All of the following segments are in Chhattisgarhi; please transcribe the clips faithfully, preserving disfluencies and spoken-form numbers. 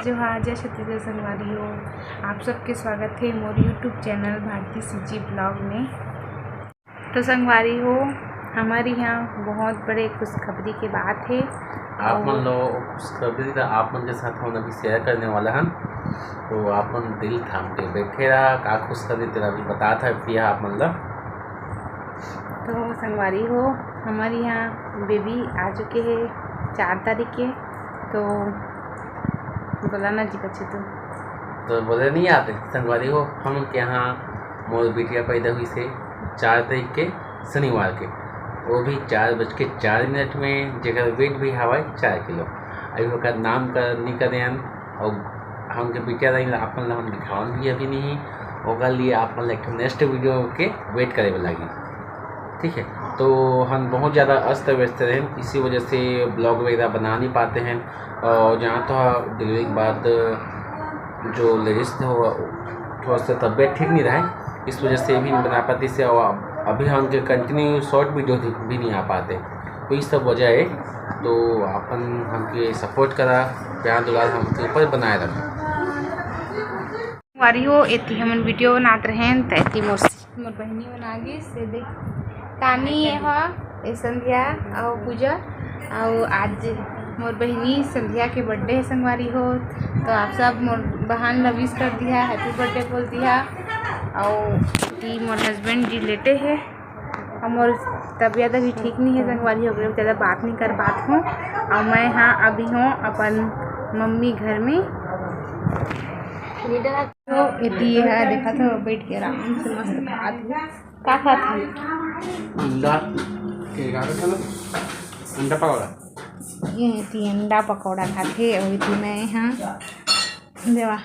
जोहार, जय छत्तीसगढ़ संगवारी हो, आप सबके स्वागत है मोर YouTube चैनल भारती सीजी ब्लॉग में। तो संगवारी हो, हमर यहाँ बहुत बड़े खुशखबरी के बात है। आप मन लो खुशखबरी ला आप मन के साथ हम अभी शेयर करने वाला हन, तो आप मन दिल थाम के बैठे रहा। का खुशखबरी तेरा अभी बता था प्रिया आप मन ला। तो संगवारी हो, हमर यहाँ बेबी आ चुके हैं चार तारीख के। तो बोला ना जी बच्चे, तो तो बोले नहीं आते संगवारी हो, हम के यहाँ मोर बिटिया पैदा हुई से चार तारीख के शनिवार के, वो भी चार बज के चार मिनट में, जेकर वेट भी हवाई चार किलो। अभी ओकर नामकरण नहीं करे हन, और हमके बिटिया रही ला अपन ला हम दिखावन भी अभी नहीं, ओकर लिए आप मन ला एक नेक्स्ट वीडियो के वेट करे बर लागी। ठीक है, तो हम बहुत ज़्यादा अस्त व्यस्त रहे, इसी वजह से ब्लॉग वगैरह बना नहीं पाते हैं। और जहाँ तो डिलीवरी के बाद जो लेडीज थे वो थोड़ा सा तबीयत ठीक नहीं रहे, इस वजह से भी नहीं बना पाती से। और अभी हमके कंटिन्यू शॉर्ट वीडियो भी नहीं आ पाते, तो ये सब वजह है। तो अपन हमके सपोर्ट करा, प्यार दुलार हमके ऊपर बनाए रखा। संगवारी हो, एती हमन वीडियो बनात रहेन, त एती मोर, मोर बहिनी मन आ गिस। ये देख, तानी ये ह, ये संध्या अउ पूजा, अउ आज मोर बहिनी संध्या के बर्थडे है संगवारी हो, तो आप सब मोर बहन ला विश कर दिहा, हैप्पी बर्थडे बोल दिहा। अउ ये मोर हस्बैंड जी लेटे है, अउ मोर तबीयत अभी ठीक नहीं है संगवारी हो, ज़्यादा बात नहीं कर पात हूँ। अउ मैं हाँ अभी हूँ अपन मम्मी घर में। तो एती ये है, देखा तो बैठ के आराम से मस्त खात है। का खात है? अंडा के का खात है? अंडा पकौड़ा। ये एती अंडा पकौड़ा खात है, अउ एती मैं हाँ देवा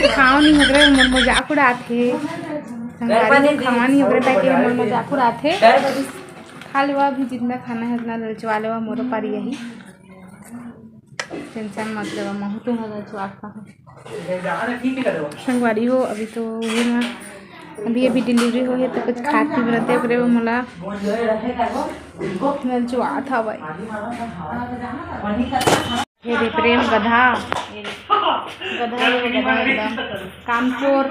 खावा नहीं होगरे, मोर मजाक उड़ात हे। संगवारी हो, खावा नहीं होगरे, ताकि मोर मजाक उड़ात हे। खा लेवा अभी, जितना खाना है उतना ललचवा लेवा, मोरो पारी यही। टेंशन मत लेवा, महू तो ललचवा का है। संगवारी हो, अभी तो ये ना, अभी अभी डिलीवरी हो है, तो कुछ खात नहीं बनते, ओकरे बर मोला ललचवा था भाई। हे रे प्रेम गधा, ये रे। गधा, ये गधा एकदम कामचोर।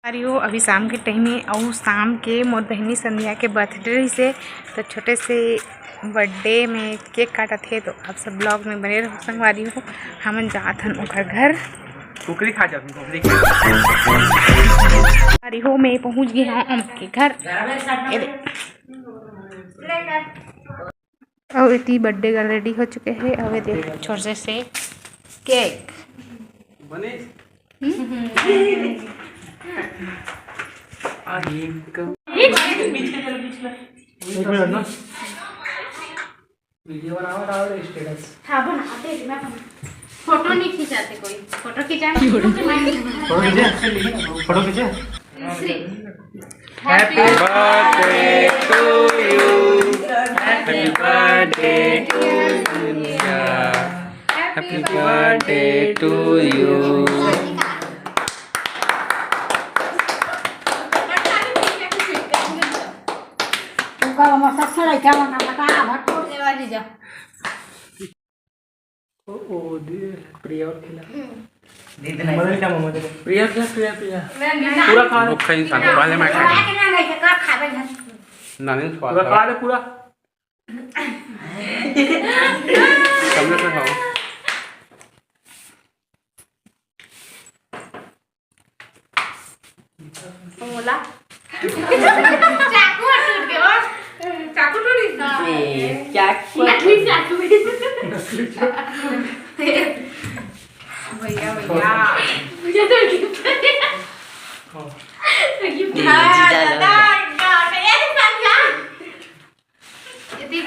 अरे वो अभी शाम के टाइम है, अउ शाम के मोर बहिनी संध्या के बर्थडे रहिसे, तो छोटे से बर्थडे में केक काटत हे। तो आप सब ब्लॉग में बने रहो संगवारी हो, हमन जात हन ओकर घर। कुकरी खा जात हन, कुकरी खा। अरे हो, मैं पहुंच गई हूँ उनके घर। ये दे। अउ एती बर्थडे गर्ल रेडी हो चुके हे। अउ ये देख, छोटे से केक। बने। हम्म? आज एक एक मिनट ना। वीडियो बनाओ, डाल दे स्टेटस। हाँ, बनाते हैं, मैं बना-, फोटो नहीं खिंचाते कोई, फोटो खिंचाना। फोटो खींचे, फोटो खींचे। Shri. Happy birthday to you. Happy birthday to you. Happy birthday to you. ओ, ओ, दे, प्रिया और खिला। दीदी नहीं। मदर क्या, मदर? प्रिया क्या, प्रिया, प्रिया। पूरा खा। वो खाई साथ, पहले मैं खाई। नानी स्वाद पूरा खा ले, पूरा। सामने से खाओ। मोला। चाकू ह टूट गे, ओ। चाकू टूट गे। ए, चाकू। नकली चाकू। भैया, भैया। मुझे तो गिफ्ट दिया। गिफ्ट। ए, जीजा लोग। ये देख,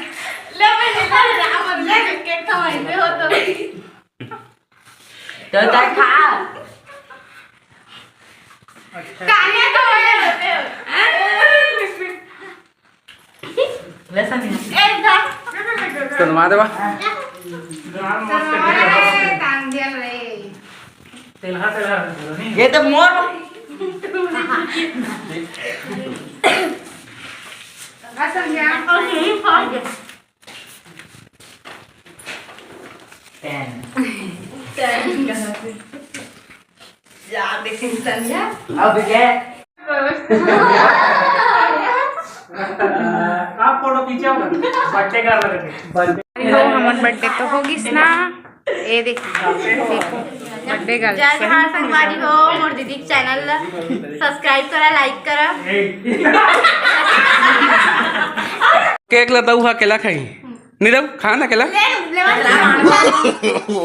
ले, ले, ले, ले, अब ले, केक खवाई पे हो तो। तो तय खा। अच्छा। काहे तो बोले होते हो? वैसा नहीं। ए, जा। सुनवा देवा। सुनवा दे, तान दिया रे। तेलहा, तेलहा, नहीं। ये तो मोर। जा देखे संध्या। अब क्या? आप फोटो खींचा, बर्थडे का लगा। हमर बर्थडे तो हो गिस ना। ए देख, देखो, बर्थडे गर्ल। जय जोहार संगवारी हो, मोर दीदी के चैनल ला सब्सक्राइब करा, लाइक करा। केक ला दऊ हा, केला खाई। नीरव, खा ना केला। ले, ले, ले।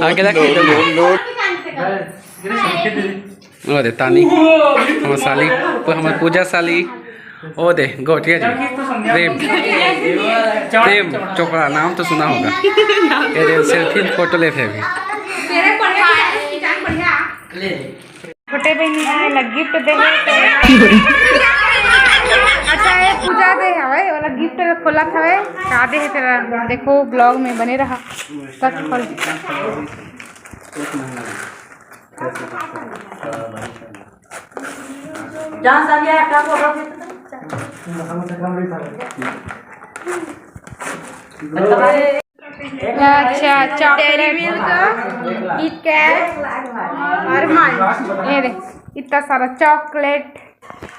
हाँ, केला खाई दऊ। अरे तानी, हमर साली, हमर पूजा साली। ओ दे, गोटिया जी। प्रेम, प्रेम चोपड़ा, नाम तो सुना होगा। ये दे, सेल्फी फोटो लेथे अभी। छोटे बहिनी हे, ओला गिफ्ट दे हे। अच्छा, ये पूजा दे हवय, ओला गिफ्ट खोलत हवय। का दे हे तेला देखो, ब्लॉग में बने रहा। तक खोल। जहाँ सामने आया, क्या बोल रहा था? अच्छा, chocolate, dairy milk, Kit Kat और मंच। ये दे, इतना सारा चॉकलेट।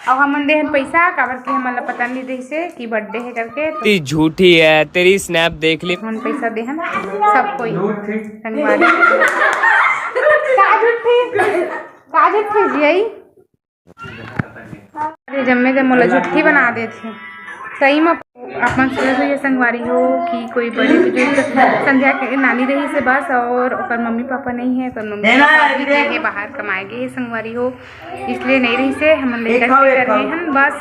अब हमन देहन पैसा, काबर कि हमन ला पता नहीं रहिसे कि बर्थडे हे करके, तो तेरी झूठी है, तेरी स्नैप देख ली। हमन पैसा देहन सब कोई, संगवारी। का झूठी? का झूठी जी आई? अरे जम्मे जम्मे ला झूठी बना देथे सही में। अपन सोचे हुए संगवारी हो कि कोई बड़े बुजुर्ग संध्या के नानी रहिसे बस, और ओकर मम्मी पापा नहीं है, तो मम्मी पापा भी गए हैं बाहर कमाए गए हैं संगवारी हो, इसलिए नहीं रहिसे। हमन लेकर के कर रहे हैं बस।